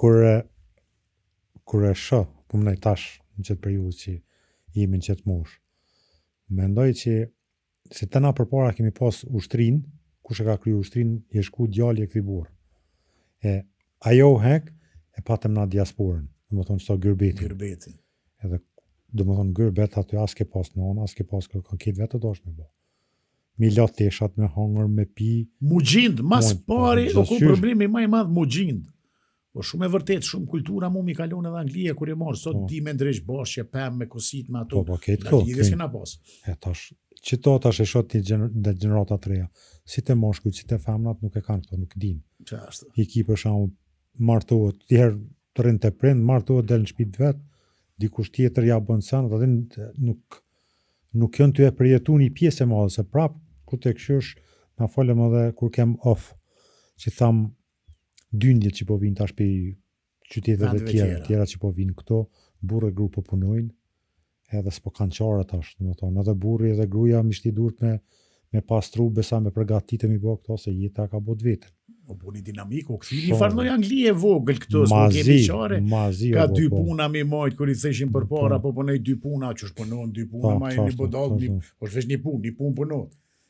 Kur kur e shoh, po mendoj tash në qëtë periudhë që jemi në qëtë moshë. Mendoj që se të na përpara kemi pas ushtrinë, kush e ka kryu ushtrinë, je shku djali e kthy burr. E ajo u hek, e patëm na diasporën, do më thonë qëto gyrbetin. Gyrbetin. Edhe, do më thonë, gyrbet aty as ke pas nonë, as ke pas kërkon, këtë vetë të dosh me bo. Mi la teshat, me hongër, me pi. Mu gjind, mas Mu- po, pari, o ku gjithqysh. problemi ma i madh mu gjind. Po shumë e vërtet, shumë kultura mu mi kalon edhe Anglia kur e marr, sot Po. di me ndreq bashqe, pemë, me kosit, me ato. Po, po, këtë Nga ko, lidhje këtë. s'kena pas. E tash, që to tash e shoh ti gjener, në gjenerata të reja, si te mashkujt, si te femnat nuk e kanë këto, nuk din. Qa është? I ki për shembull martohet, ti herë të rrin te prind, martohet del në shtëpi të vet, dikush tjetër ja bën sen, atë nuk nuk janë ty e përjetu një pjesë e madhe, se prap kur të këshysh, na folëm edhe kur kem off, që tham dyndjet që po vinë tash pe qyteteve Vendeve tjera, tjera. tjera që po vinë këto, burrë e gru po punojnë, edhe s'po kanë qare tash, do të thonë, edhe burri edhe gruaja mi shti durt me me pastru, besa me përgatitë mi bë këto se jeta ka bë të vetën. O bu një dinamik, o kthy një Shumë. farë lloj Anglie e vogël këtu, s'po kemi Mazi, qare. mazi Ka o bo, dy po. puna mi majt, kur i thëshin përpara, po punoj dy puna, që punon dy puna, Po, ma qashtu, një budall, një, qashtu. po është veç një punë, një punë punon.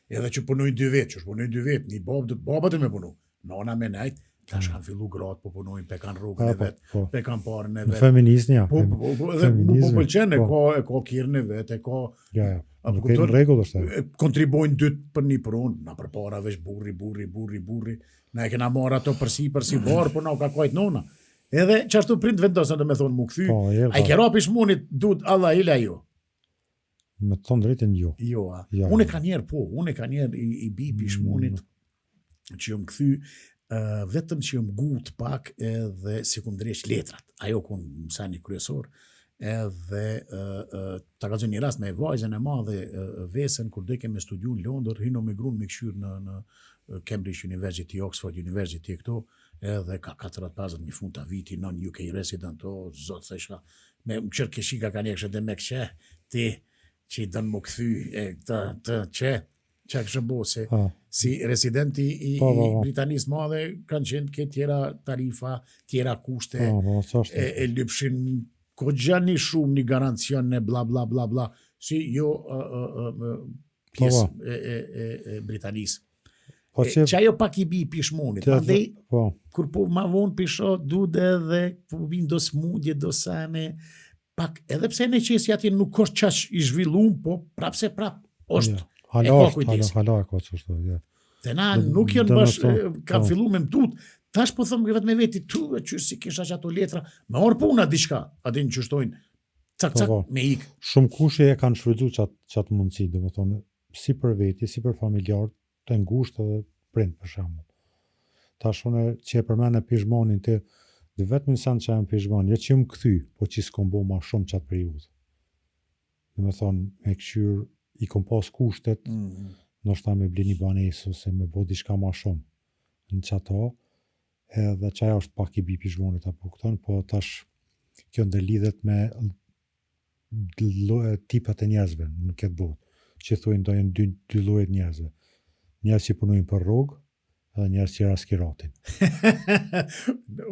Edhe që punojnë dy vetë, që punojnë dy vetë, një babë, do baba do me punu. Nona me nejt, tash kanë fillu gratë, po punojnë, pe kanë rrugën Po, e po, vet, po. pe kanë parën e Në vet. feminizmi, ja. Po, fem- po, po, po, edhe mu po feminizmi, pëlqen, e po. ka e ka kirën e vet, e ka Ja, ja. A po Nuk e kupton? në rregull është ajo. e, kontribuojnë dytë për një pronë, na përpara veç burri, burri, burri, burri, na e kena marrë ato përsi, përsi barë, po na u ka kajt nona. Edhe qashtu prind vendosën do me thonë mu kthy. Po, A i ke ra pishmonit, dud Allah ila jo. Me të thonë drejtën jo. Jo, a. Jo, Unë e jo. ka njerë po, unë e ka njerë i, i bi pishmonit që jom kthy, uh, vetëm që jom gut pak edhe si kum ndreq letrat. Ajo kun mësani kryesor, edhe uh, uh, ta kallzoj një rast me vajzën e madhe uh, Vesën kur dojke me studiu në Londër, hyno me grun me këshyr në në Cambridge University, Oxford University e këto, edhe ka 40-50 një fund ta viti non UK resident, o zot thësha, me më qërë këshika ka një kështë dhe me këshe, ti që i dënë më kthy e të, të që, që kështë bo, se Ha. si residenti i, Po, po, i po. Britanisë Madhe kanë qenë këtë tjera tarifa, tjera kushte, Po, po, ç'është. e, e lypshin kogja një shumë, një garancion e bla bla bla bla, si jo ë, ë, ë, ë, pjesë Po, e, e, e, e Britanisë. Po E, që që ajo pak i bi pishmonit. Të- Andej, po, kur po ma vonë pisho, dude edhe po vinë do smundje, do sene, pak, edhe pse në qesi atje nuk është qaq i zhvillum, po prap se prap është. ja. Hala e ka është, hala, kujdes. hala e ka ç'është, ja. Te na Do- nuk janë do me bash, thonë, e, kanë po. fillu me mtut. Tash po them vetë me veti, tu, e qysh si kisha që ato letra, me orë puna diçka, a din që shtojnë, cak Po, cak, po. me ik. Shumë kushi e kanë shfrytzu qat qat mundësi, domethënë si për veti, si për familjar të ngushtë edhe prind për shembull. Tash unë që e përmendë pishmonin ti, dhe vetëm sen që jam pishmon, jo që jam kthy, po që s'kom bo ma shumë qatë periudhë. Do me thonë, me këshyr, i kom pas kushtet, Mm. ndoshta me bli një banesë ose me bo diçka ma shumë në qato, edhe që ajo është pak i bi pishmonit apo kupton, po tash kjo ndërlidhet me lloje tipat e njerëzve në këtë botë, që thonë do janë dy dy lloje të njerëzve. Njerëz që punojnë për rrogë edhe njerëz që raskiratin.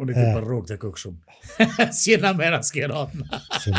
Unë e ke E. për rrugë të kokë shumë. si e na me raskerat. Se